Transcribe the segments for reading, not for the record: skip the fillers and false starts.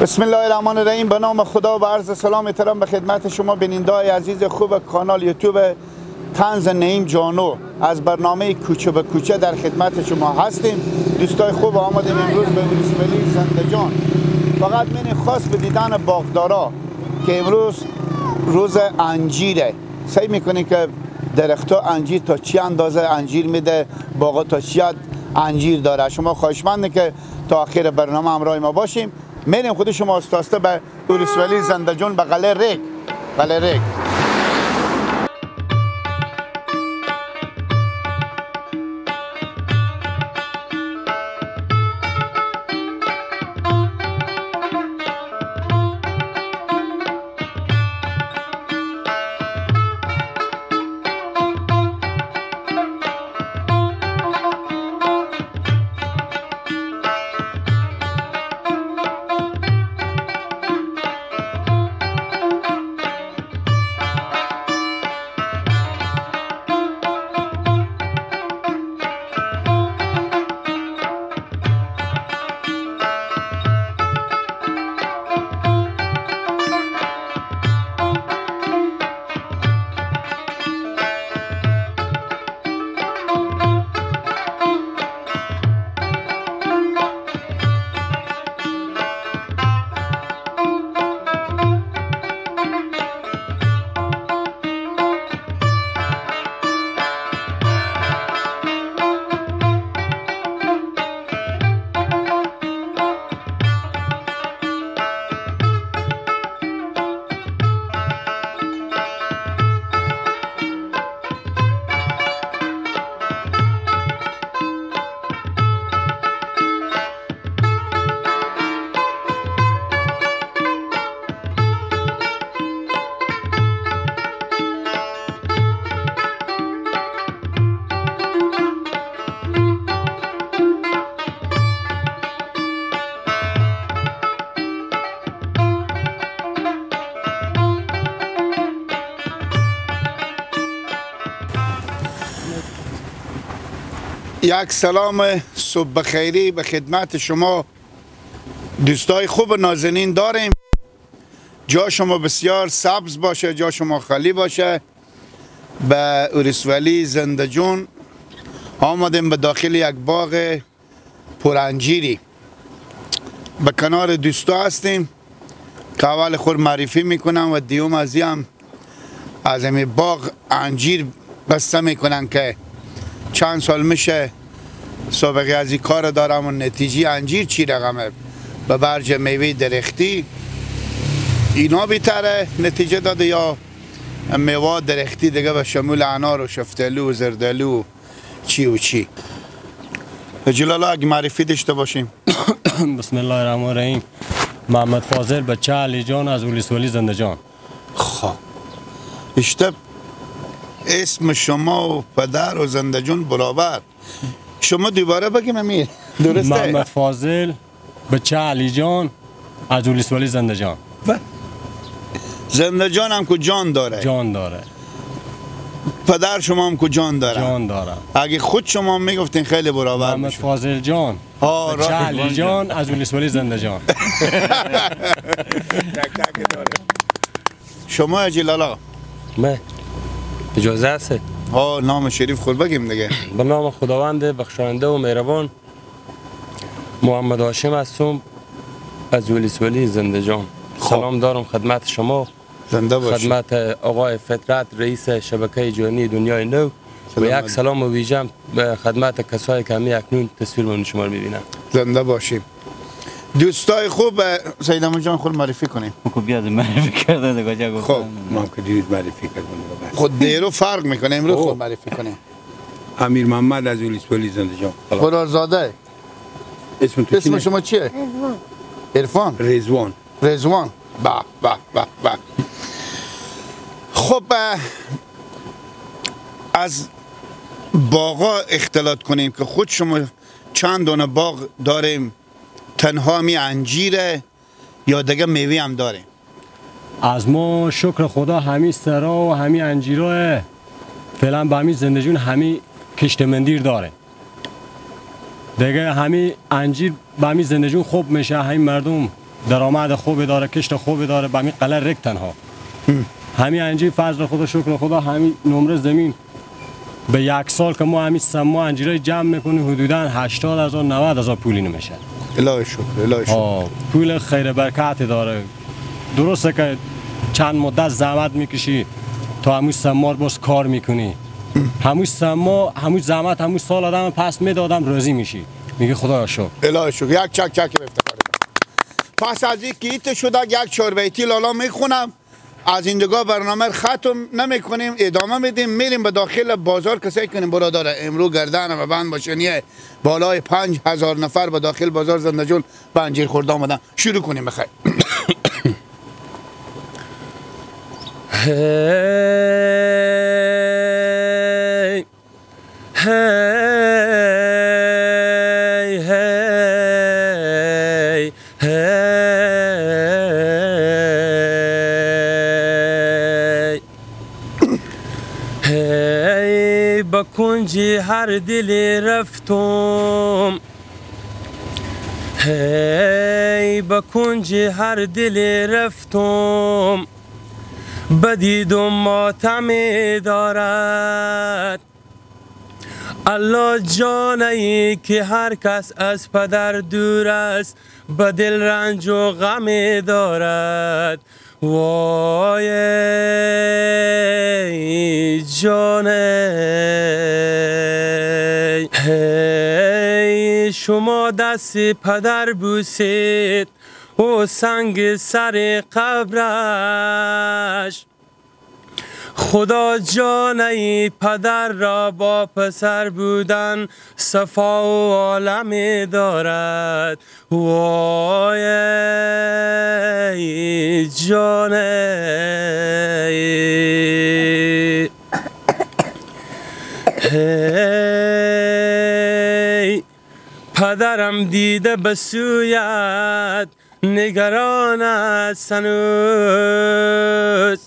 بسم الله الرحمن الرحیم. به نام خدا و عرض سلام احترام به خدمت شما بیننده‌های عزیز خوب کانال یوتیوب طنز نعیم جانو از برنامه کوچه به کوچه در خدمت شما هستیم. دوستای خوب آمدیم امروز به ولسوالی زندجان. فقط من خواست به دیدن باغدارا که امروز روز انجیره. سعی میکنیم که درخت‌ها انجیر تا چی اندازه انجیر میده، باغ تا چی انجیر داره. شما خواهشمنده که تا آخر برنامه همراه ما باشیم. میریم خود شما آسته به ولسوالی زندجان به قلعه ریگ. قلعه ریگ. یک سلام صبح بخیری به خدمت شما دوستای خوب نازنین داریم. جا شما بسیار سبز باشه، جا شما خالی باشه. به ولسوالی زندجان آمدیم به داخل یک باغ پرانجیری. به کنار دوستا هستیم که اول خود معرفی میکنم و دیوم از هم از این باغ انجیر بسته میکنن که چند سال میشه سابقه از این کار دارم و نتیجه انجیر چی رقمه به برج میوه درختی اینا بیتره نتیجه داده یا میوه درختی دیگه به شمول انار و شفتالو و زردالو و چی و چی. جلالا اگه معرفی داشته باشیم. بسم الله الرحمن الرحیم. محمد فاضل بچه علی جان از ولسوالی زندجان. خب اشتب اسم شما و پدر و زندجان برابر. شما دوباره بگیم امیر درسته؟ محمد فاضل بچه علی جان از ولسوالی زندجان. زندجان هم که جان داره. جان داره. پدر شما هم که جان داره. جان داره. اگه خود شما میگفتین خیلی برابر محمد فاضل جان بچه علی جان از ولسوالی زندجان. شما جلالا من اجازه است؟ ها نام شریف خود بگیم دیگه. به نام خداوند بخشاینده و مهربان. محمد هاشم هستم از ولسوالی زندجان. سلام دارم خدمت شما. زنده باشید. خدمت آقای فطرت رئیس شبکه جهانی دنیای نو و یک سلام ویژه به خدمت کسایی که همی اکنون تصویر من شما رو میبینم. زنده باشیم. دوستای خوب سید احمد جان خود معرفی کنیم. خب بیاد معرفی کرده دیگه. خب ما که دیروز معرفی کردم. خود دیرو فرق میکنه امروز خود معرفی کنیم. امیر محمد از ولسوالی زندجان. خدازاده. اسم شما چیه؟ عرفان. رضوان. رضوان. به به به به. خب از باغا اختلاط کنیم که خود شما چند دونه باغ داریم، تنها می انجیره یا دیگه میوه هم داریم؟ از ما شکر خدا همی سرا و همی انجیراه فعلا به همی زندجون همی کشت مندیر داره دیگه. همی انجیر به همی زندجون خوب میشه، همی مردم درآمد خوبی داره، کشت خوبی داره، به همین قلعه رک تنها. همین انجیر فضل خدا شکر خدا همین نمره زمین به یک سال که ما همین سما انجیرای جمع میکنیم حدودا 80,000 90,000 پولی نمیشه. الهی شکر، الهی شکر. پول خیر برکت داره. درسته که چند مدت زحمت میکشی تا همون سمار باز کار میکنی، همون سما همون زحمت همون سال آدم پس میدادم راضی میشی، میگه خدا شکر، الهی شکر. یک چک چک به افتخار. پس از این که شده یک چهار بیتی لالا میخونم، از این دیگه برنامه ختم نمیکنیم، ادامه میدیم، میریم به داخل بازار که سعی کنیم برادر امرو گردن و بند باشه نیه بالای 5000 نفر به داخل بازار زنده جان به انجیر خورده آمدن. شروع کنیم بخیر. هی هی هی هی هی با کنج هر دلی رفتم، هی با کنج هر دلی رفتم، بدیدم ماتمی دارد. الله جانه که هر کس از پدر دور است، به دل رنج و غم دارد. وای جانه هی شما دست پدر بوسید و سنگ سر قبرش، خدا جانه پدر را با پسر بودن صفا و عالم دارد. وای جانه هی پدرم دیده به سویت نگران است هنوز،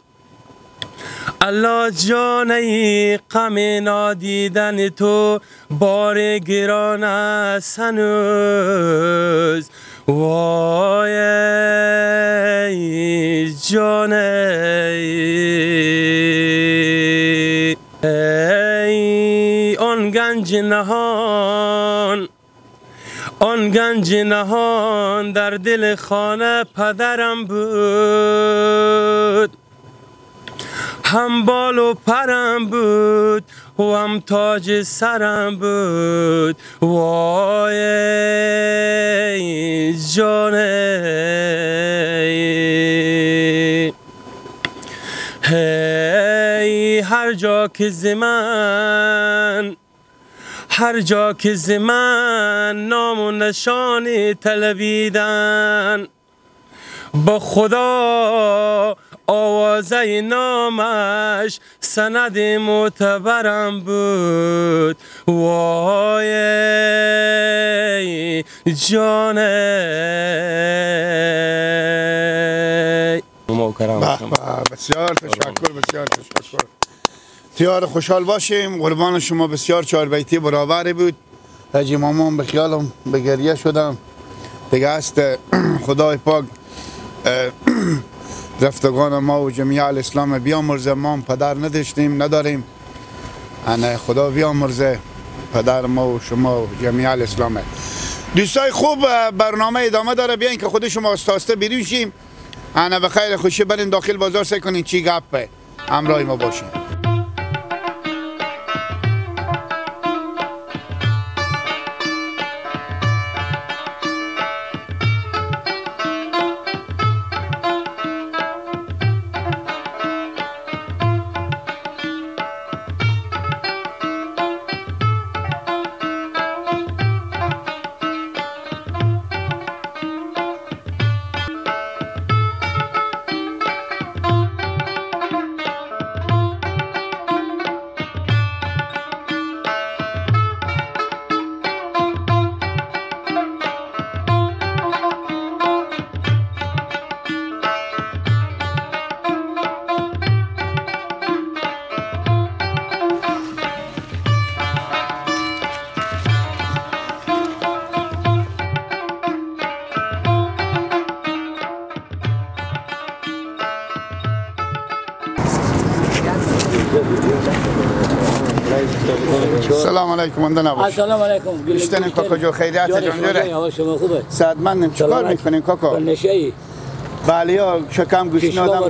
الله جانه غم نادیدن تو بار گران است هنوز. وای جانه ای آن گنج نهان، آن گنج نهان در دل خانه پدرم بود، هم بال و پرم بود و هم تاج سرم بود. وای جانه هی هر جا که زمن، هر جا که زمن نام و نشانی طلبیدن، با خدا آوازه نامش سند معتبرم بود. وای جانه. بسیار تشکر، بسیار تشکر. تیار خوشحال باشیم، قربان شما. بسیار چهار بیتی برابری بود. حاجی مامان به خیالم به گریه شدم دیگه. است خدای پاک رفتگان ما و جمیع الاسلام بیامرزه. ما پدر نداشتیم، نداریم، انا خدا بیامرزه پدر ما و شما و جمیع الاسلام. دوستای خوب برنامه ادامه داره. بیاین که خود شما آسته بیرون شیم، انا به خیر خوشی بریم داخل بازار، سعی کنین چی گپه، همراه ما باشین. سلام علیکم مانده نباش. السلام علیکم. بیشترین کاکا جو خیریت جان جوره. شما خوبه؟ صحتمندیم. چیکار میکنین کاکا؟ نشه‌ای. بله یا شکم گوش ندم.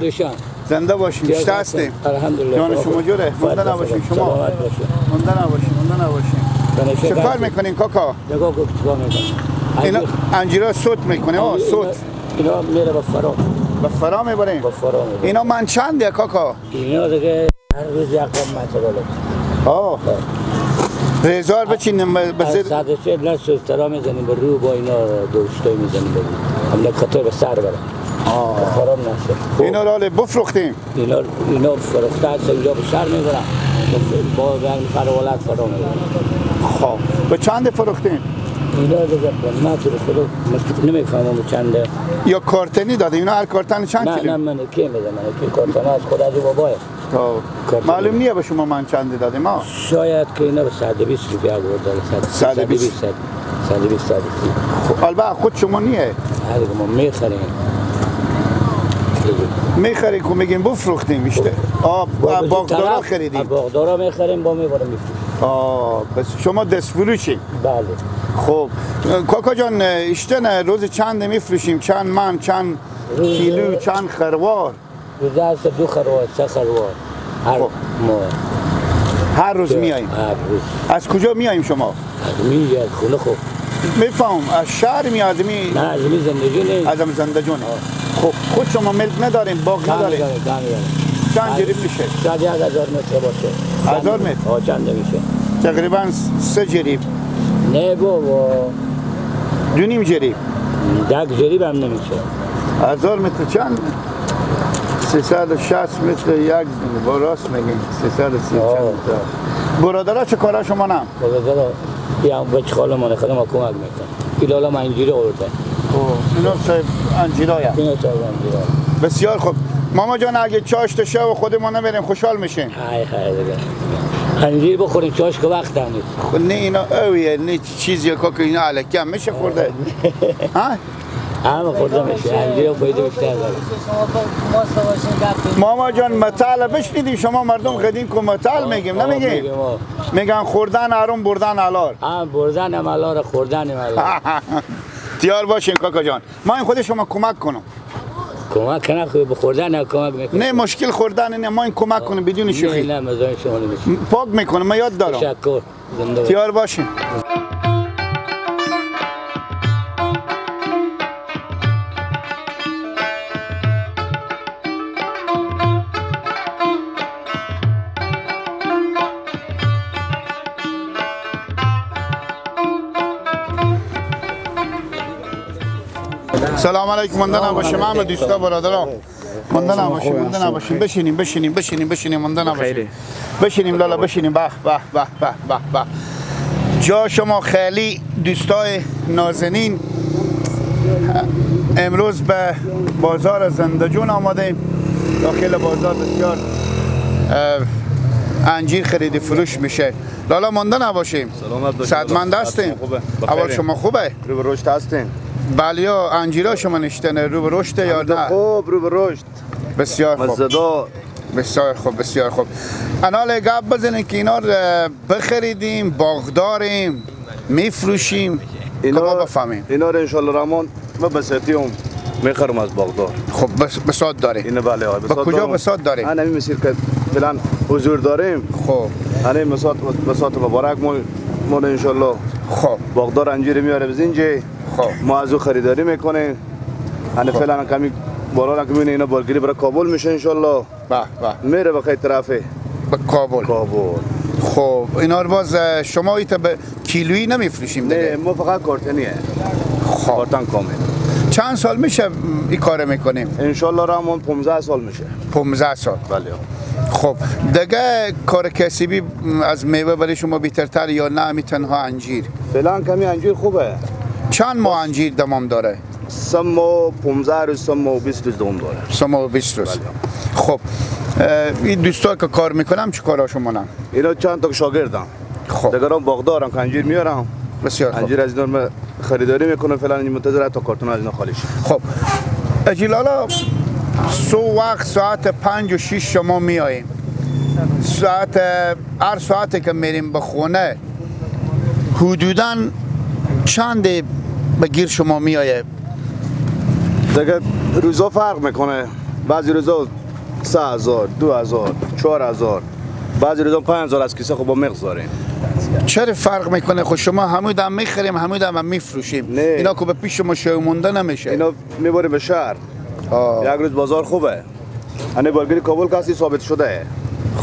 زنده باشین. بیشتر هستیم. الحمدلله. جان شما جوره. مانده نباشین شما. مانده نباشین. مانده نباشین. چیکار میکنین کاکا؟ نگاه کن چیکار میکنین. اینا انجیرا سوت میکنه. آ سوت. اینا میره به فرا. به فرا میبریم. به فرا میبریم. اینا من چنده کاکا؟ اینا دیگه هر روز یک قم آه رزار بچینیم بسید 140 نه سوسترا میزنیم به رو با اینا دوستای میزنیم به رو هم خطر به سر بره خراب نشه. اینا رو حالا بفروختیم. اینا فروخته هست اینجا به سر میبرن با فرولت فرا میبرن. خب به چند فروختیم؟ اینا دیگه من تو خدا نمیفهمم چنده. یا کارتنی داده اینا هر کارتن چند کیلو؟ نه من کی میدم من کی کارتن از خود از بابای. معلوم نیه به شما من چند دادیم ما؟ شاید که اینا به 120 روپیه آورده. 120 120. خب البته خود شما نیه. هر ما میخریم. میخریم که میگیم بفروختیم بیشتر. باغدارا خریدیم. باغدارا میخریم با میبریم میفروشیم. بس شما دست فروشی. بله. خب کاکا جان اشتن روز چند میفروشیم؟ چند من چند کیلو چند خروار؟ روز هست 2 خروار 3 خروار هر ماه. هر روز میاییم؟ هر روز. از کجا میاییم شما؟ از می از خونه. خوب میفهم از شهر می از می؟ نه از می زندگی. از می زندگی. خب خود شما ملک نداریم باغ نداریم؟ چند جریب میشه؟ شاید 1000 متر باشه. 1000 متر؟ چند میشه؟ تقریبا 3 جریب. نه بابا 2.5 جریب. 10 جریب هم نمیشه. 1000 متر چند؟ 360 متر یک با راست میگیم 330 چند. برادرها چه کارا شما نم؟ برادرها یه بچه خاله مانه خودم کمک میکنه. ایلالا من انجیره آورده. اینا صاحب انجیرایه. اینا صاحب انجیرایه. بسیار خوب. ماما جان اگه چاشت شه و خودمون نمیریم خوشحال میشیم. های های دیگه. انجیر بخوریم چاش که وقت هم نیست. نه اینا اویه نه چیزی که اینا الکی هم میشه خورده. ها؟ همه خورده میشه. انجیر فایده بیشتر داره. ماما جان متل بشنیدیم شما مردم قدیم که متل میگیم نمیگیم؟ میگن خوردن حرام بردن حلال. هم بردن حلال خوردن حلال. تیار باشین کاکا جان. ما این خود شما کمک کنم. کمک کنم خب خوردن کمک میکنم. نه مشکل خوردن نه ما این کمک کنم بدون شوخی. نه نه مزاحم شما نمیشم. پاک میکنم من یاد دارم. تشکر. تیار باشین. سلام علیکم. مانده نباشیم همه دوستا برادران. مانده نباشیم مانده نباشیم. بشینیم بشینیم بشینیم بشینیم مانده نباشیم. بشینیم لالا بشینیم. به به به به به به. جا شما خیلی دوستای نازنین. امروز به بازار زندجون آمدیم. داخل بازار بسیار انجیر خرید فروش میشه. لالا مانده نباشیم. صحتمند هستیم. اول شما خوبه؟ رو به رشد هستیم. بله یا انجیرا شما نشتنه رو به رشد یا نه؟ خوب رو به رشد. بسیار خوب. مزدار. بسیار خوب بسیار خوب. انال گپ بزنین که اینا بخریدیم باغداریم میفروشیم که ما بفهمیم. اینا رو انشالله رحمان ما بساتیم میخرم از باغدار. خب بساط داریم. اینه بله ها. با کجا بساط داریم؟ انا همین مسیر که فعلا حضور داریم. خب انا بساط مبارک ما انشالله. خب باغدار انجیر میاره بزینجه. خب ما از او خریداری میکنیم. انا فعلا کمی بالا که میبینی اینا بارگیری برای کابل میشه انشالله. به به میره به خیلی طرفه به کابل. کابل. خب اینا رو باز شما ایتا به کیلویی نمیفروشیم دیگه؟ نه ما فقط کارتنیه. خب کارتن کامل. چند سال میشه این کار میکنیم؟ انشالله رحمان 15 سال میشه. 15 سال. بله. خب دیگه کار کسبی از میوه برای شما بهترتر یا نه می تنها انجیر؟ فعلا کمی انجیر خوبه. چند ماه انجیر دمام داره؟ 3 ماه 15 روز 3 ماه 20 روز دوام داره. 3 ماه 20 روز. خب این دوستا که کار میکنم چه کارا شما نم؟ اینا چند تا شاگردم. خب دیگران باغدارم که انجیر میارم. بسیار خوب. انجیر از اینا خریداری میکنم فعلا منتظر تا کارتون از اینا خالی شه. خب اجلالا سو وقت ساعت 5 و 6 شما میاییم. ساعت هر ساعتی که میریم به خونه حدوداً چند به گیر شما میایه؟ دیگه روزا فرق میکنه، بعضی روزا 3000، 2000، 4000، بعضی روزا 5000 از کیسه خب با مقداریم. چرا فرق میکنه؟ خب شما همون دم میخریم همون دم میفروشیم. اینا که به پیش شما شو مونده نمیشه. اینا میبریم به شهر. یک روز بازار خوبه. انه بارگیری کابل کسی ثابت شده.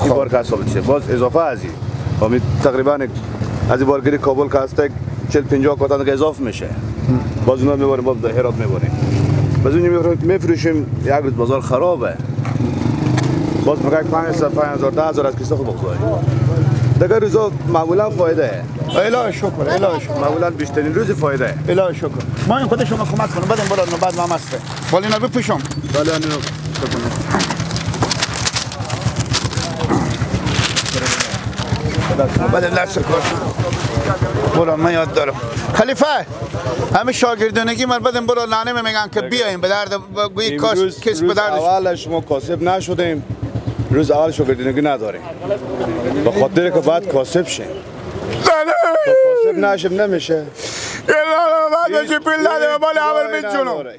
این بار که ثابت شده. باز اضافه از این. تقریبا از این بارگیری کابل که هست 40 50 کاتن که اضافه میشه. باز اونا میبریم باز به هرات میبریم. باز اونجا میفروشیم یک روز بازار خرابه. باز میگه 5000 5000 10000 از کیسه خود بگذاریم. دیگه روزا معمولا فایده. الهی شکر، الهی شکر. معمولا بیشترین روز فایده. الهی شکر. ما این خود شما کمک کنم. بعدم بالا نوبت ما هست. ولی اینا بپوشم. بله اینا بعد دست کار. برو من یاد دارم. خلیفه همه شاگردانگی من بدم برو نانه میگن که بیایم به درد گویی کاس کس به درد. اول شما کاسب نشدیم. روز اول شاگردانگی نداریم. به خاطر که بعد کاسب شیم. کاسب نشیم نمیشه.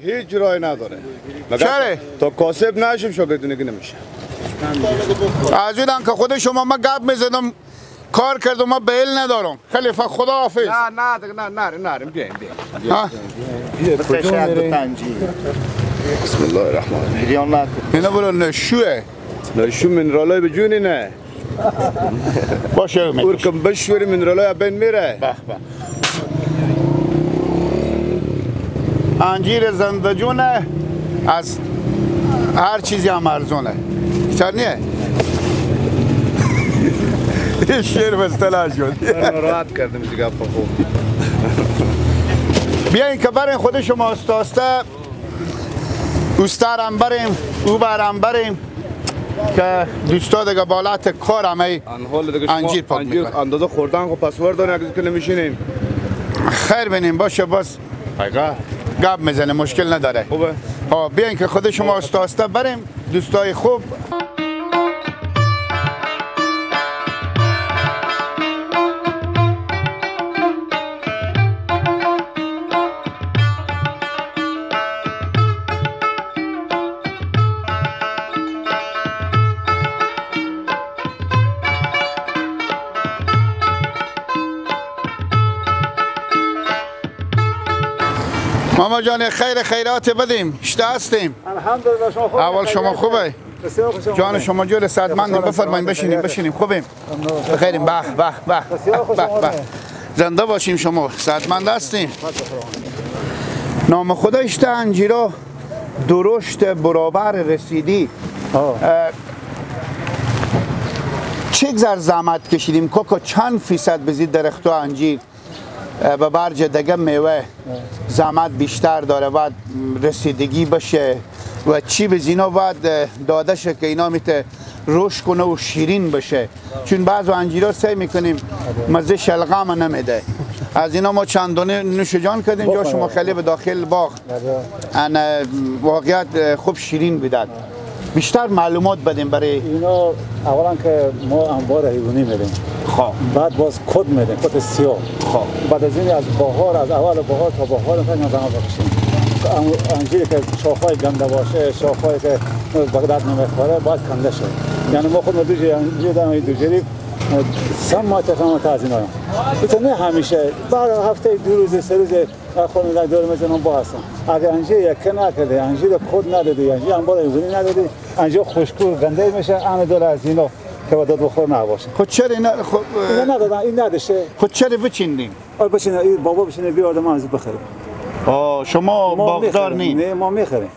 هیچ راهی نداره. چرا؟ تا کاسب نشیم شاگردانگی نمیشه. از اون که خود شما ما گپ میزدم کار کردم ما بیل ندارم. خلیفه خدا حافظ. نه نه نه نه نه بیایم بیایم. کجا میریم؟ بسم الله الرحمن الرحیم. اینا برو نشوه. نشو منرالای به جونی نه. باشه اور کم بشوری منرالای بین میره. به به. انجیر زنده جونه از هر چیزی هم ارزونه. چرا نیه؟ شیر به اصطلاح شد. ناراحت کردم دیگه خوب. بیاین که برین خود شما آسته اوسترم بریم او برم بریم که دوستا دیگه بالات کار همه انجیر پاک میکنه. اندازه خوردن خب پسورد داریم اگه که نمیشینیم. خیر بینیم باشه باز گپ میزنه مشکل نداره. خوبه؟ ها بیاین که خود شما آسته آسته بریم دوستای خوب. ماما جان خیر خیرات بدیم شته هستیم. الحمدلله شما خوب. اول شما خوبه؟ جان شما جور صدمند. بفرمایید بشینیم بشینیم. خوبیم بخیریم. به به به به به زنده باشیم. شما صدمند هستیم. نام خدا اشته انجیرا درشت برابر رسیدی. چه گذر زحمت کشیدیم کاکا؟ چند فیصد بزید درخت و انجیر به برج دیگه میوه زحمت بیشتر داره، باید رسیدگی بشه و چی به اینا باید داده شه که اینا میته رشد کنه و شیرین بشه، چون بعض انجیرا سعی میکنیم مزه شلغم نمیده. از اینا ما چندانه نوش جان کردیم جا شما خیلی به داخل باغ ان واقعیت خوب شیرین بداد. بیشتر معلومات بدیم برای اینا. اولا که ما انبار حیوانی میدیم، خب بعد باز کد میدیم، کد سیاه. خب بعد از این از بهار، از اول بهار تا بهار میخوایم زمان بکشیم. انجیری که شاخهای گنده باشه، شاخهایی که به درد نمیخوره باید کنده شه. یعنی ما خود دوجی انجیر داریم، دوجری سه ماه تقریبا تا از اینا. نه همیشه، بعد هفته دو روز سه روز خود در دور میزنم با هستم. اگر انجیر یک نکرده، انجیر کد ندادی، انجیر انبار حیوانی ندادی، انجیر خشکور گنده میشه. ان دل از اینا که با داد بخور نباشه. خب چرا اینا خب اینا ندادن، این ندشه. خب چرا بچیندیم؟ آ بچینه، این بابا بچینه بیارد ما از بخریم. آ شما باغدار نی؟ نه ما میخریم.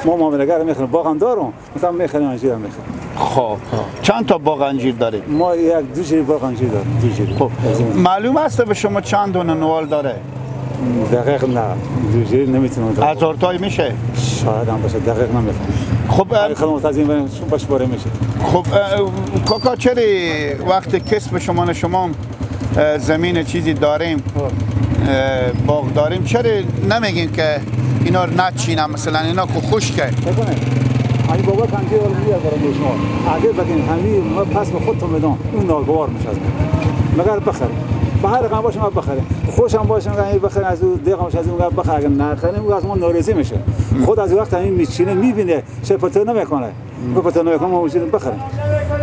ما معامله‌گر میخریم، باغ هم دارم. مثلا میخریم انجیر هم میخریم. خب چند تا باغ انجیر دارید؟ ما یک دو جری باغ انجیر داریم، دو جری. خب معلوم است به شما چند دونه نوال داره؟ دقیق نه، دو جری نمیتونم. هزار تایی میشه؟ شاید هم باشه، دقیق نمیفهمم. خب خدمت از این باش باره میشه. خب کاکا چرا وقت کسب شما شما زمین چیزی داریم باغ داریم چرا نمیگین که اینا رو نچینم مثلا اینا که خشکه؟ این بابا انجیر میاد برای شما اگه بگین همین ما پس به خودتون بدون اون ناگوار میشه از مگر بخریم به هر رقم باشه ما بخریم خوشم باشه این بخریم از اون دقم باشه از اون بخریم اگه نخریم او از ما ناراضی میشه خود از وقت همین میچینه میبینه چه پتو نمیکنه پتو نمیکنه ما میچینیم بخریم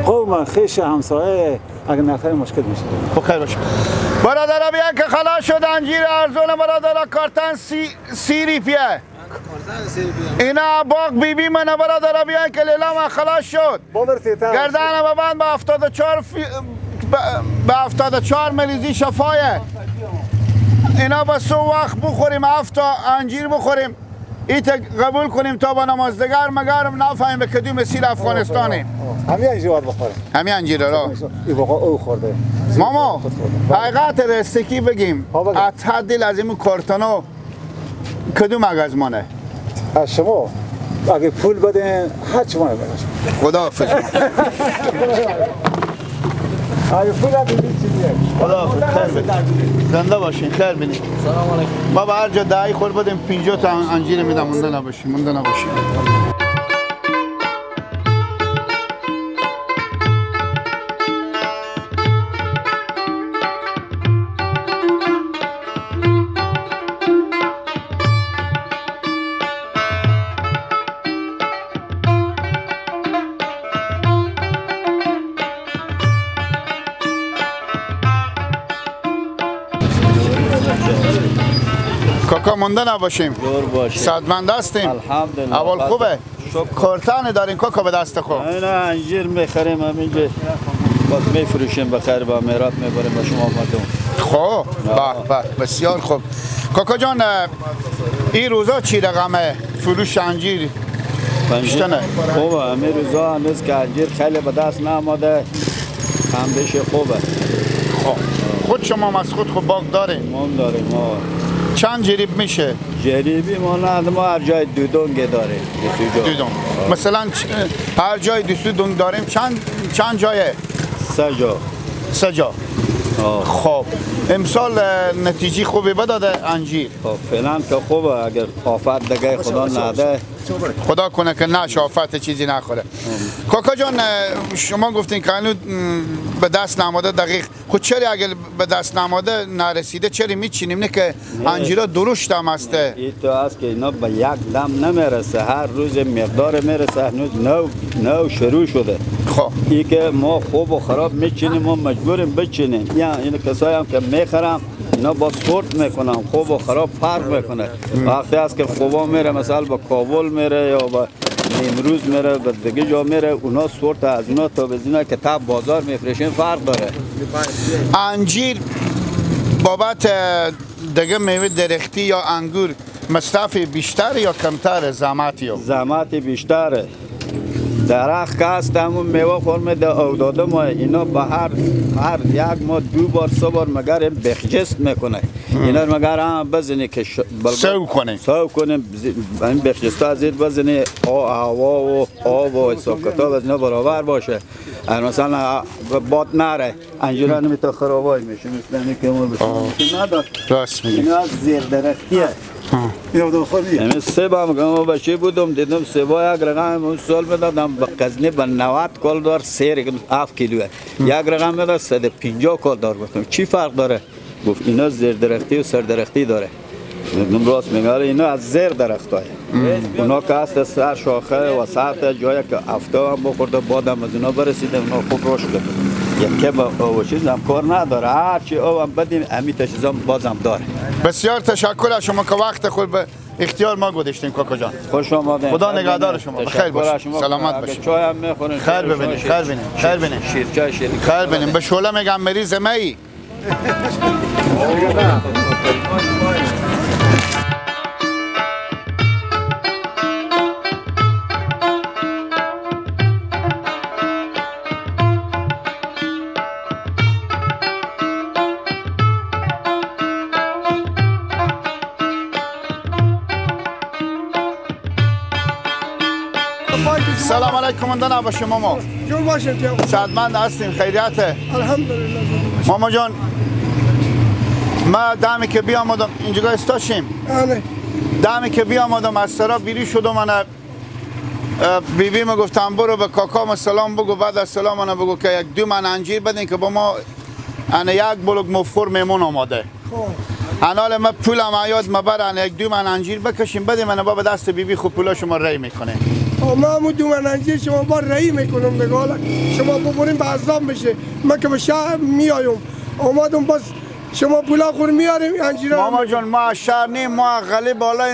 قوم خیش همسایه اگه نخریم مشکل میشه. بخیر باشه برادرها بیان که خلاص شد انجیر ارزون برادرها کارتن 30 ریپیه اینا باغ بی بی من برادرها بیان که لیلام خلاص شد گردن ببند به 74 به 74 مریضی شفایه اینا با سو وقت بخوریم 7 تا انجیر بخوریم ایت قبول کنیم تا با نمازدگر مگرم نفهمیم به کدوم سیر افغانستانیم. همین انجیر باید بخوریم همین انجیر را این واقعا او خورده ماما حقیقت رستکی بگیم از دل از این کارتانو کدوم اگزمانه از شما اگه پول بدین هر چی ما خدا حافظ اگه پول بدین خدا حافظ خیر بینید زنده باشین خیر بینید. سلام علیکم. ما به هر جا دعای خور بدیم 50 تا انجیر میدم مونده نباشین مونده نباشین. کاکا مونده نباشیم. صدمند هستیم. الحمدلله. اول خوبه. کارتن داریم کاکا به دست خود. نه انجیر میخریم همینجا باز میفروشیم بخیر با میرات میبریم به شما مردم. خب به به بسیار خوب. کاکا جان این روزا چی رقمه فروش انجیر؟ بیشتره. خوبه همین روزا هنوز که انجیر خیلی به دست نامده هم بشه خوبه. خب خود شما از خود خوب باغ داریم. ما داریم ما. چند جریب میشه؟ جریبی ما نه ما هر جای دو دونگ داریم. دو دونگ. مثلا هر جای دو دونگ داریم چند جایه؟ سه جا. سه جا. خب امسال نتیجه خوبی بداده انجیر. خب فعلا که خوبه اگر آفت دیگه خدا نده خدا کنه که نشه آفت چیزی نخوره. کاکا جان شما گفتین که هنوز به دست نامده دقیق خود چرا اگر به دست نامده نرسیده چرا میچینیم نه که انجیرا درشت هم هسته؟ این تو هست که اینا به یک دم نمیرسه هر روز مقدار میرسه هنوز نو شروع شده. خب این که ما خوب و خراب میچینیم ما مجبوریم بچینیم یا این کسایی هم که میخرم اینا با سورت میکنم خوب و خراب فرق میکنه. وقتی هست که خوبا میره مثلا با کابل میره یا با نیمروز میره به دیگه جا میره اونا سورت از اونا تا به اینا که تا بازار میفروشیم فرق داره. انجیر بابت دیگه میوه درختی یا انگور مصرف بیشتر یا کمتر زحمتی؟ زحمت بیشتره. درخت که هست همون میوه خورمه ده او داده ما اینا به هر یک ما دو بار سه بار مگر بخجست میکنه اینا مگر هم بزنی که سو کنه سو کنه این بخجست ها زیر بزنی هوا و آب و حساب کتاب از اینا برابر باشه. مثلا باد نره انجیرا نمیتا خرابای میشه مثل اینه که ما بشه ندار. راست میگی. اینا زیر درختیه. یعنی سه با ما بچه بودم دیدم سه با یک رقم اون سال میدادم به قزنی به 90 کل دار 3.7 کیلوه یک رقم میداد 150 کل دار. گفتم چی فرق داره؟ گفت اینا زیر درختی و سر درختی داره. گفتم راست میگه اینا از زیر درخت های اونا که هست سر شاخه و سر جایی که افتاب هم بخورده بادم از اونا برسیده اونا خوب رشد کرده. یکی با چیز هم کار نداره هرچی او هم بدیم همین چیزام بازم داره. بسیار تشکر از شما که وقت خود به اختیار ما گذاشتین کاکا جان. خوش آمدین. خدا نگهدار شما. بخیر باشید. سلامت باشید. چای هم میخورین. خیر ببینید. خیر ببینید. خیر ببینید. شیر چای شیر. خیر ببینید. به شعله میگم مریض می. سلام علیکم مانده نباشه ماما. جور باشیم. صحتمند هستیم خیریته. الحمدلله. ماما جان ما دمی که بیامدم اینجا استاشیم. بله. دمی که بیامدم از سرا بیری شدم من بیبی ما گفتم برو به کاکام سلام بگو، بعد از سلام انا بگو که یک دو من انجیر بدین که با ما انا یک بلوک مفخور میمون آماده. انال ما پولم عیاد ما بر انا یک دو من انجیر بکشیم بدیم انا با دست بیبی خود پولا شما رای میکنه. ما همون دو من انجیر شما با رای میکنم دیگه. حالا شما ببریم به عذاب میشه. من که به شهر میایم آمادم باز شما پولا خور میاریم انجیرا. ماما جان ما از شهر نیم، ما غلی بالا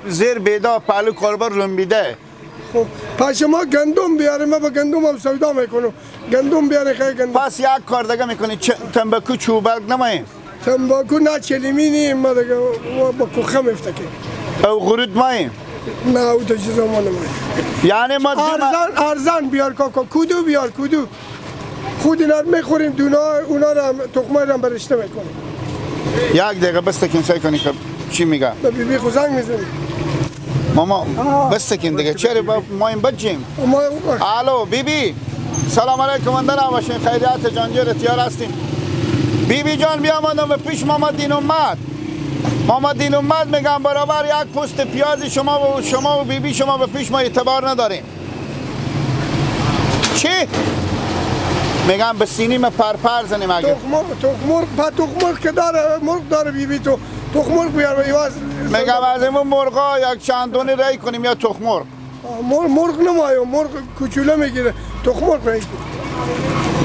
زیر بیدا پهلو کاربار لنبیده. خب پس شما گندم بیاریم، من با گندم هم سودا میکنم. گندم بیاره خیلی گندم. پس یک کار دیگه میکنی، تنباکو چوبرگ نماییم. تنباکو نه چلیمی نیم، ما دیگه با کوخه میفتکیم. او غرود ماییم؟ نه او تو چیزا ما نماییم. یعنی ما ارزان بیار کاکا، کدو بیار کدو. خود اینا رو میخوریم، دونا اونا رو هم تخمه رو هم برشته میکنیم. یک دقیقه بس تکیم سعی کنی که چی میگه. به بیبی خو زنگ میزنی. ماما بس تکیم دیگه، چرا ما این بچیم؟ الو بیبی، سلام علیکم، اندر باشین، خیریت جان جر تیار هستیم. بیبی جان بیا مادم به پیش ماما دین اومد. ماما دین اومد میگم برابر یک پوست پیاز شما و بیبی شما به پیش ما اعتبار نداریم. چی؟ میگم به سینیم پرپر زنیم اگه. تخم مرغ که داره، مرغ داره بیبی تو تخم مرغ بیار ایواز. میگم از این مرغا یک چند دونه رای کنیم یا تخم مرغ. مرغ نمایم، مرغ کوچوله میگیره، تخم مرغ رای.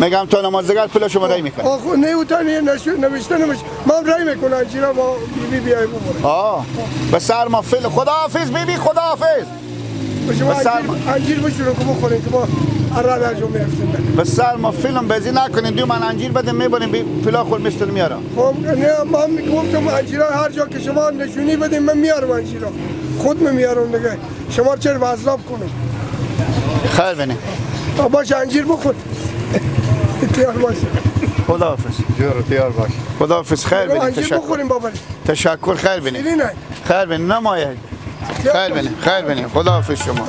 میگم تا نمازگر پول شما رای میکنی. آخه نه او تا نوشته نمیشه، من رای میکنم انجیرا با بیبی بیای ببره. به سر ما فعل. خداحافظ بیبی، خداحافظ. شما انجیر بشورو که بخوریم که ما به سر ما فیلم بازی نکنیم، دو من انجیر بده میبریم پلا خور میستون میارم. خب نه من گفتم انجیرا هر جا که شما نشونی بدیم من میارم انجیرا، خود من میارم دیگه. شما چرا عذاب کنم؟ خیر بینیم. باش انجیر بخور. تیار باش. خداحافظ. جور تیار باش. خداحافظ. خیر بینیم. انجیر بخوریم بابا. تشکر. خیر بینیم. خیر بینیم. نمایه. خیر بینیم. خیر بینیم. خداحافظ شما.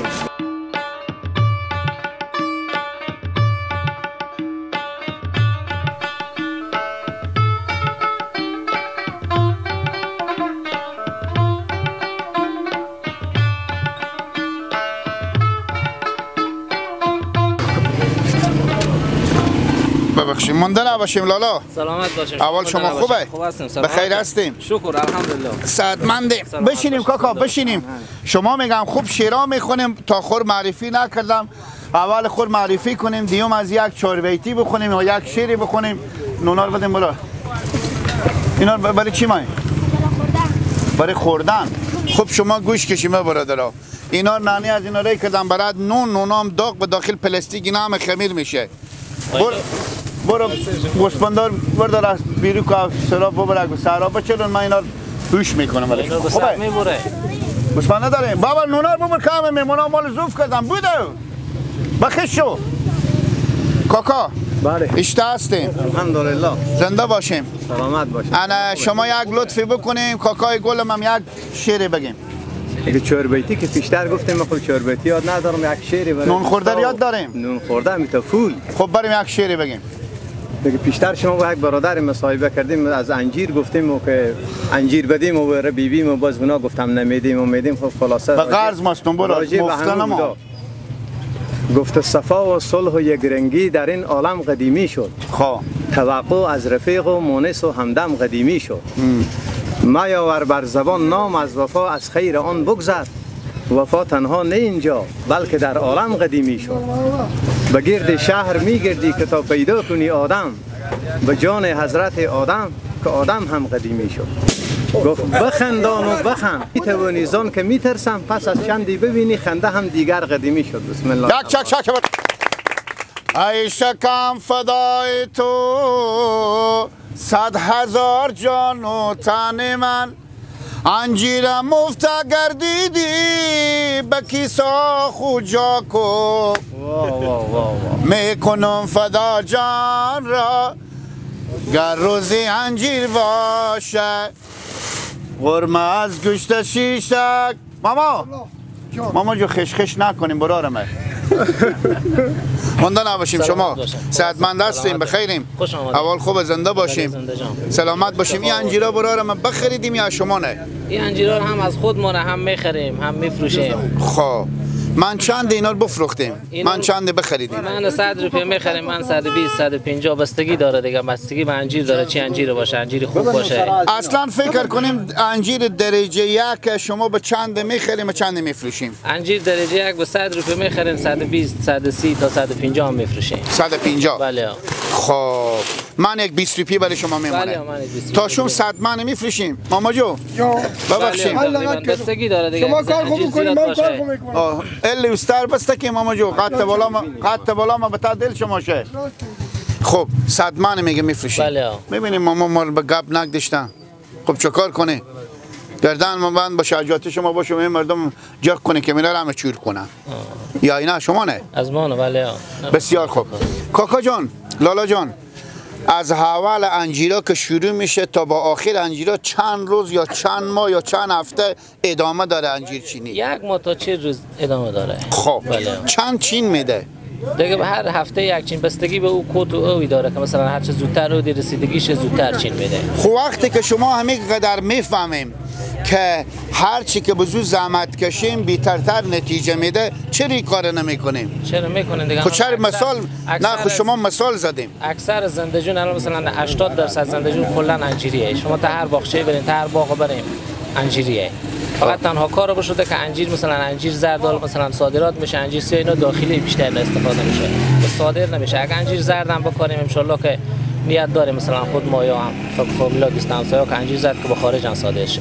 ببخشید مونده نباشیم لالا. سلامت باشیم. اول شما خوبه؟ خوب هستیم. بخیر هستیم. شکر الحمدلله. صحتمندیم. بشینیم کاکا بشینیم. شما میگم خوب شعرا میخونیم تا خور معرفی نکردم. اول خور معرفی کنیم، دیوم از یک چهار بیتی بخونیم یا یک شعری بخونیم. نونا رو بدیم برا. اینا برای چی مای؟ برای خوردن. خب شما گوش کشیم برادرها. اینا نانی از اینا ری کردم برات نون، نونام داغ به داخل پلاستیک اینا هم خمیر میشه. برو گوسفندار بردار از بیرو که سراب ببر سراب بچلون من اینا هوش میکنم ولی خوبه میبره. گوسفند نداریم بابا. نونا رو ببر که همه میمونا مال زوف کردم بوده بخش شو کاکا. بله اشته هستیم الحمدلله. زنده باشیم سلامت باشیم. انا شما یک لطفی بکنیم کاکای گلم هم یک شعر بگیم. یک چهار بیتی که پیشتر گفتیم من خود چهار بیتی یاد ندارم، یک شعری برای نون خورده یاد داریم. نون خورده میتا فول. خب بریم یک شعری بگیم. دیگه پیشتر شما با یک برادر مصاحبه کردیم از انجیر گفتیم و که انجیر بدیم و برای بیبیم و باز اونا گفتم نمیدیم و میدیم. خب خلاصه به قرض ماستون برو مفتن ما. گفت صفا و صلح و یکرنگی در این عالم قدیمی شد. خب توقع از رفیق و مونس و همدم قدیمی شد. میاور بر زبان نام از وفا از خیر آن بگذر، وفا تنها نه اینجا بلکه در عالم قدیمی شد. به گرد شهر میگردی که تا پیدا کنی آدم، به جان حضرت آدم که آدم هم قدیمی شد. گفت بخندان و بخند میتوانی زان که میترسم، پس از چندی ببینی خنده هم دیگر قدیمی شد. بسم الله. یک چک چک. ای شکم فدای تو 100,000 جان و تن من، انجیر مفت گردیدی به کیسا خو جا کو، میکنم فدا جان را گر روزی انجیر باشه، قرمه از گوشت شیشک. ماما ماما جو خشخش نکنیم برارمه. مونده نباشیم. شما صحتمند هستیم بخیریم. اول خوب زنده باشیم سلامت باشیم. این انجیرا برارم بخریدیم یا شما نه؟ این انجیرا هم از خود ما هم میخریم هم میفروشیم. خب من چند اینا رو بفروختیم؟ من چند بخریدیم؟ من 100 روپیه میخریم، من 120 150 بستگی داره دیگه، بستگی به انجیر داره، چی انجیر باشه، انجیر خوب باشه. اصلا فکر کنیم انجیر درجه یک شما به چند میخریم و چند میفروشیم؟ انجیر درجه یک به 100 روپیه میخریم، 120 130 تا 150 هم میفروشیم. 150؟ بله. خب من یک 20 روپیه برای شما میمونه. بله من 20 تا شما 100 من میفروشیم. ماما جو ببخشید بستگی داره دیگه. شما کار خوب می‌کنید، من کار خوب می‌کنم. الی استر بسته که ماما جو قط بالا ما قط بالا ما به تا دل شما شه. خب 100 من میگه میفروشیم. بله. می‌بینیم ماما ما به گپ نگدشتن. خب چه کار کنه؟ گردن ما بند باشه، اجازه شما باشه، این مردم جک کنه که میرا همه چور کنن. یا اینا شما نه؟ از ما نه. بله. بسیار خوب. کاکا جان، لالا جان، از اول انجیرا که شروع میشه تا با آخر انجیرا چند روز یا چند ماه یا چند هفته ادامه داره انجیر چینی؟ یک ماه تا 40 روز ادامه داره. خب بله. چند چین میده؟ دیگه هر هفته یک چین، بستگی به او کوت و اوی داره که مثلا هر چه زودتر او رسیدگیش زودتر چین میده. خب وقتی که شما همه قدر میفهمیم که هر چی که به زود زحمت کشیم بیترتر نتیجه میده، چرا این کار نمیکنیم؟ چرا میکنیم دیگه؟ خب چرا مثال نه، خب شما مثال زدیم. اکثر زندجون الان مثلا 80% زندجون کلا انجیریه. شما تا هر باغچه برین، تا هر باغ بریم انجیریه. فقط تنها کار بشده که انجیر مثلا انجیر زردال مثلا صادرات میشه، انجیر سیاه اینا داخلی بیشتر استفاده میشه، به صادر نمیشه. اگه انجیر زرد هم بکنیم ان شاء الله که نیت داریم مثلا خود ما یا هم فامیلا دوست همسایه‌ها که انجیر زرد که به خارج هم صادر شه.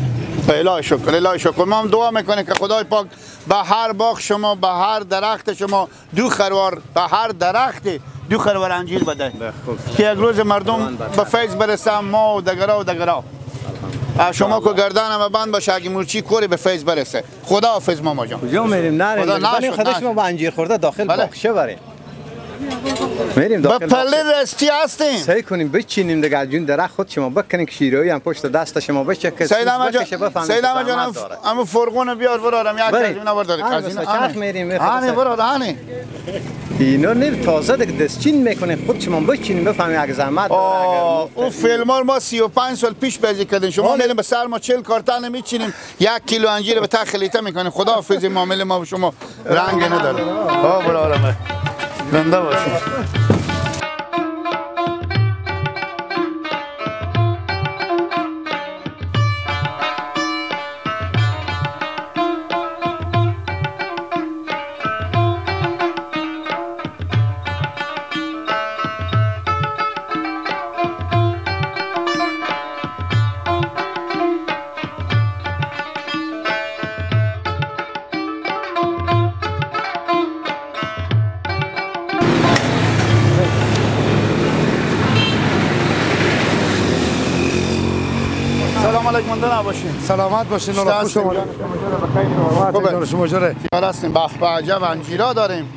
الهی شکر، الهی شکر. ما هم دعا میکنیم که خدای پاک به هر باغ شما، به هر درخت شما دو خروار، به هر درخت دو خروار انجیر بده که یک روز مردم به فیض برسن، ما و دگرا و دگرا. شما که گردن هم بند باشه، اگه مورچی کوری به فیض برسه. خدا حافظ ماما جان. کجا میریم؟ نریم. خدا شما با انجیر خورده داخل باغچه بریم. میریم داخل. با پله رستی هستیم. سعی کنیم بچینیم دیگه جون درخت خود شما بکنیم که شیرایی هم پشت دست شما بشه که سید احمد جان، سید احمد جان امو فرغون بیار برارم یک از اینا بردار. چرخ میریم. هانی برار هانی. اینا نه تازه دیگه دستچین میکنه خود شما بچینیم بفهمیم اگه زحمت داره. اون فیلمار ما 35 سال پیش بازی کردیم. شما میریم به سر ما 40 کارتن میچینیم، 1 کیلو انجیر به تخلیطه میکنیم. خدا حافظ معامله ما و شما رنگ نداره. ها برارم. زنده باشید. سلامت باشین. خوش اومدید. شما جوره؟ هستیم. به عجب انجیرا داریم.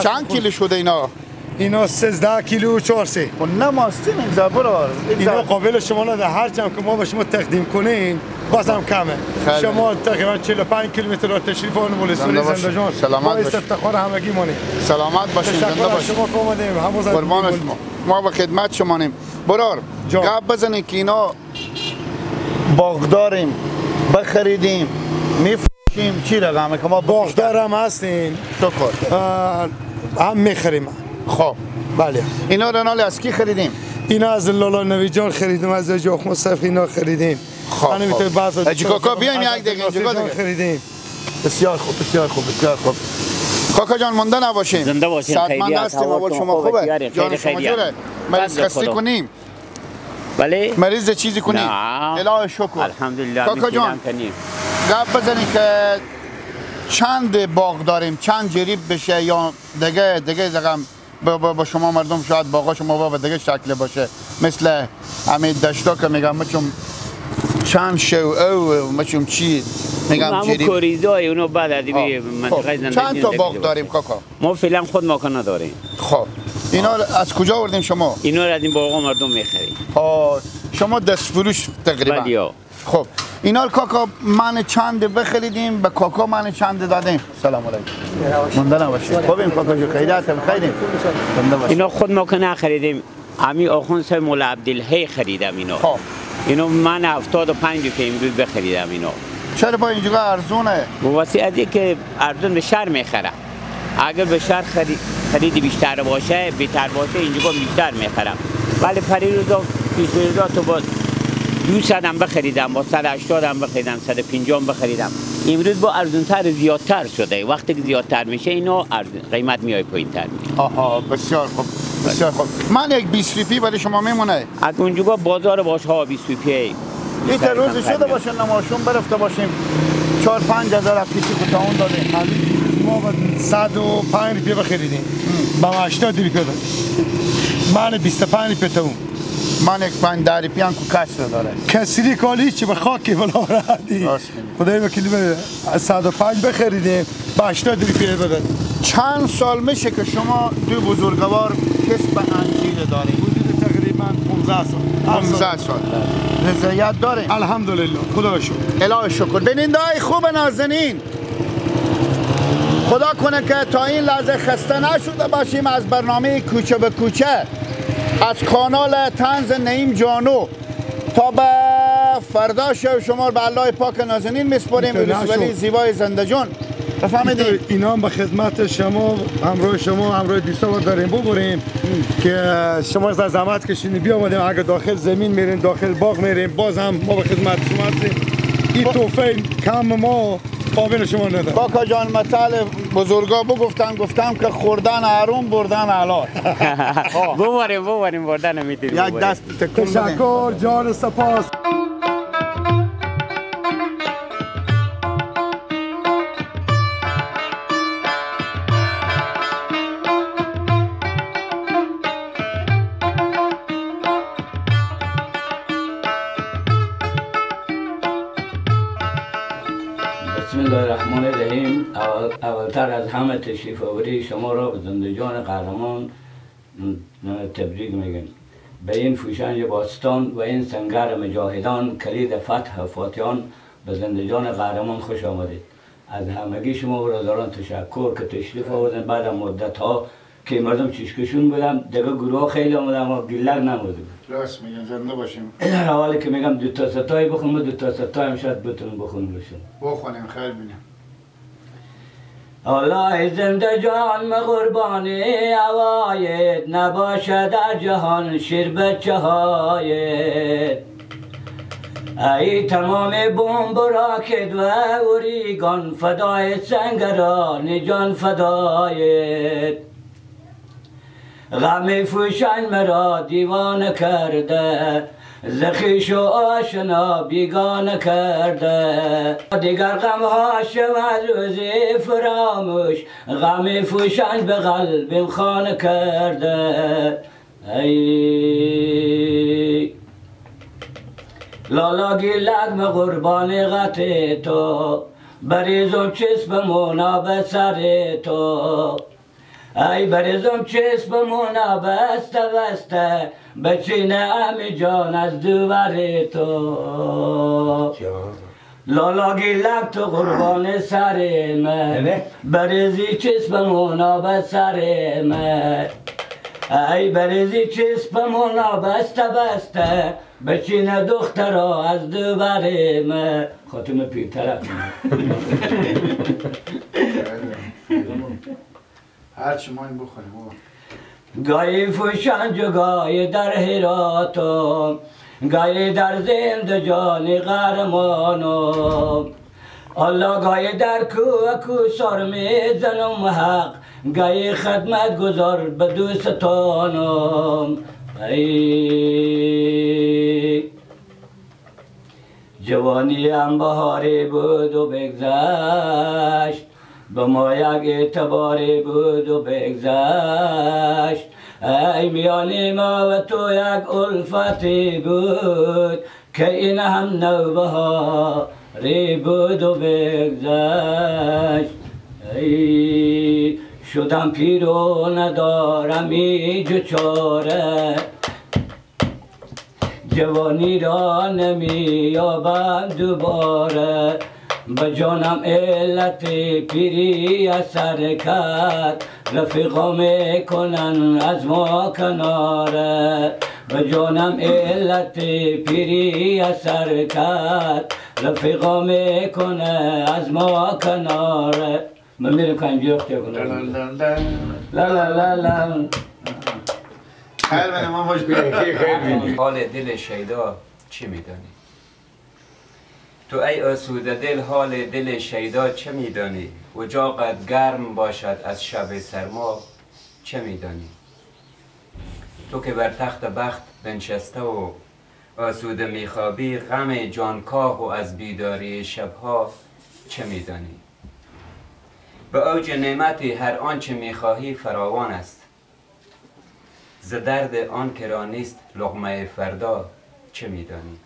چند کیلو شده اینا؟ اینا 13 کیلو 400. خب نماستیم این زبرار. اینا قابل شما نه، هر چند که ما به شما تقدیم کنیم بازم کمه. شما تقریبا 45 کیلومتر راه تشریف آوردین ولسوالی زنده‌جان. سلامت باشین. افتخار همگی مانیم. سلامت باشین. زنده باشین. شما که اومدیم. قربان شما. ما به خدمت شما نیم. برار گپ بزنید که اینا باغ داریم، بخریدیم، میفروشیم، چی رقمه که ما باغدار هم هستیم. شکر. هم میخریم. خب بله. اینا رو نالی از کی خریدیم؟ اینا از لالا نوی جان خریدیم، از جاخ مصطفی اینا خریدیم. خب خب. کاکا بیایم یک دقیقه اینجا خریدیم. بسیار خوب، بسیار خوب، بسیار خوب. کاکا جان مونده نباشیم. زنده باشین. صدمند هستیم. اول شما خوبه؟ جان شما جوره؟ مریض خسته کنیم. بله مریض چیزی کنی؟ الهی شکر. الحمدلله. کاکا جان گپ بزنی که چند باغ داریم، چند جریب بشه یا دیگه دیگه رقم با شما مردم شاید باغا شما با دیگه شکل باشه، مثل همین دشتا که میگم مچم چند شو او مچم چی میگم جریب کوریزای اونو بعد از منطقه زندگی. چند تا باغ داریم کاکا؟ ما فعلا خود ما نداریم. خب اینا از کجا آوردیم شما؟ اینا رو از این باغ مردم میخریم. شما دست فروش تقریبا. بله. خب اینا کاکا من چند بخریدیم، به کاکا من چند دادیم. سلام علیکم. مونده نباشید. خب این کاکا جو خیراتم خیریم. زنده باشید. اینا خود ما که نخریدیم، امی آخوند صاحب مولا عبدالحی خریدم اینا. خب اینو من 75 روپیه امروز بخریدم اینا. چرا با اینجا ارزونه؟ واسه از که ارزون به شهر میخره. اگر به شهر خرید بیشتر باشه، بهتر باشه، اینجا بیشتر میخرم. ولی پریروزا پیش روزا تو با 200 هم بخریدم، با 180 هم بخریدم، 150 هم بخریدم. امروز با ارزونتر زیادتر شده. وقتی که زیادتر میشه اینو قیمت میای پایینتر میشه. آها بسیار خوب، بسیار خوب. من یک 20 روپی برای شما میمونه. از اونجا بازار باشه ها 20 روپی. این تا روز شده باشه نماشون برفته باشیم 4-5 هزار پیسی خودمون دادیم. ما با 105 روپیه بخریدیم. با 80 روپیه دادیم. من 25 روپیه تو. من یک 5 روپیه هم کو کسر داره. کسری کالی چه به خاکی ولا ردی. خدای وکیلی 105 بخریدیم با 80 روپیه دادن. چند سال میشه که شما دو بزرگوار کسب انجیر دارید؟ حدود تقریبا 15 سال. 15 سال. رضایت داریم؟ الحمدلله، خدا شکر. الهی شکر. بیننده‌های خوب نازنین، خدا کنه که تا این لحظه خسته نشده باشیم از برنامه کوچه به کوچه از کانال طنز نعیم جانو. تا به فردا شب شما به الله پاک نازنین میسپاریم. ولسوالی زیبای زنده جان. بفهمیدید اینا هم به خدمت شما، همراه شما، همراه دوستا داریم ببریم که شما از زحمت کشیدین بیامدیم. اگه داخل زمین میریم، داخل باغ میریم، باز هم ما به خدمت شما هستیم. این توفیق کم ما قابل شما نداره. کاکا جان مثال بزرگا بگفتم، گفتم که خوردن حروم بردن حلال. ببریم بردن میتونیم. یک دست تکون بدیم. تشکر جان، سپاس. اولتر از همه تشریف آوری شما را به زندجان قهرمان تبریک میگم. به این فوشنج باستان و این سنگر مجاهدان کلید فتح فاتحان به زندجان قهرمان خوش آمدید. از همگی شما برادران تشکر که تشریف آوردن. بعد مدت ها که مردم چشکشون بودم دیگه گروه خیلی آمدم اما گیلک نموده. راست میگن، زنده باشیم. حوالی که میگم دو تا ستایی بخونم، دو تا ستایی هم شاید بتونم بخونم باشم. بخونیم خیر بینیم. الله زنده جان قربانی هوایت نباشد در جهان شیر بچه هایت. ای تمام بمب راکت و اوریگان فدای سنگران جان فدایت. غم فوشن مرا دیوانه کرده، ز خویش و آشنا بیگانه کرده. دیگر غم ها شود روزی فراموش، غم فوشن به قلبم خانه کرده. ای لالا گیلک me قربان غط تو، بریزم چسب مونا به سر تو. ای بریزم چسب مونا بسته بسته، بچین امی جان از دوبر تو. لالا گیلک تو قربان سر من، بریزی چسب مونا به سر من. ای بریزی چسب مونا بسته بسته، بچین دخترا از دوبر من. خاتم پیرتر هرچی ما این بخوریم. گاهی فوشنج و گاهی در هراتم، گاهی در زنده جان قهرمانم. الله گاهی در کوه کوسار میزنم حق، گاهی خدمت گذار به دوستانم. ای جوانی هم بهاری بود و بگذشت، به ما یک اعتباری بود و بگذشت. ای میان ما و تو یک الفتی بود، که این هم نوبهاری بود و بگذشت. ای شدم پیر و ندارم هیچ چاره، جوانی را نمییابم دوباره. به جانم علت پیری اثر کرد، رفیقا میکنن از ما کناره. به جانم علت پیری اثر کرد، رفیقا میکنه از ما کناره. من میرم که انجیر اختیار کنم. لا لا لا لا. خیر من ما باش خیر. حال دل شیدا چی میدانی؟ تو ای آسوده دل حال دل شیدا چه میدانی؟ اجاقت گرم باشد از شب سرما چه میدانی؟ تو که بر تخت بخت بنشسته و آسوده میخوابی، غم جانکاه و از بیداری شبها چه میدانی؟ به اوج نعمتی هر آنچه میخواهی فراوان است، ز درد آن که را نیست لقمه فردا چه میدانی؟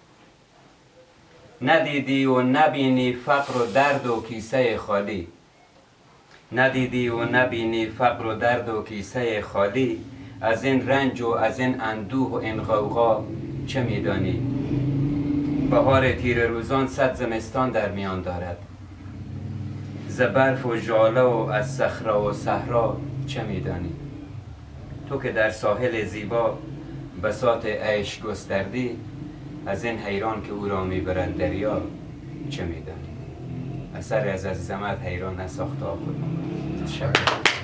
ندیدی و نبینی فقر و درد و کیسه خالی، ندیدی و نبینی فقر و درد و کیسه خالی، از این رنج و از این اندوه و این غوغا چه میدانی؟ بهار تیر روزان صد زمستان در میان دارد، ز برف و ژاله و از صخره و صحرا چه میدانی؟ تو که در ساحل زیبا بساط عیش گستردی، از این حیران که او را میبرد دریا چه میدانی؟ اثر از عزیز احمد حیران نساخته خود. تشکر.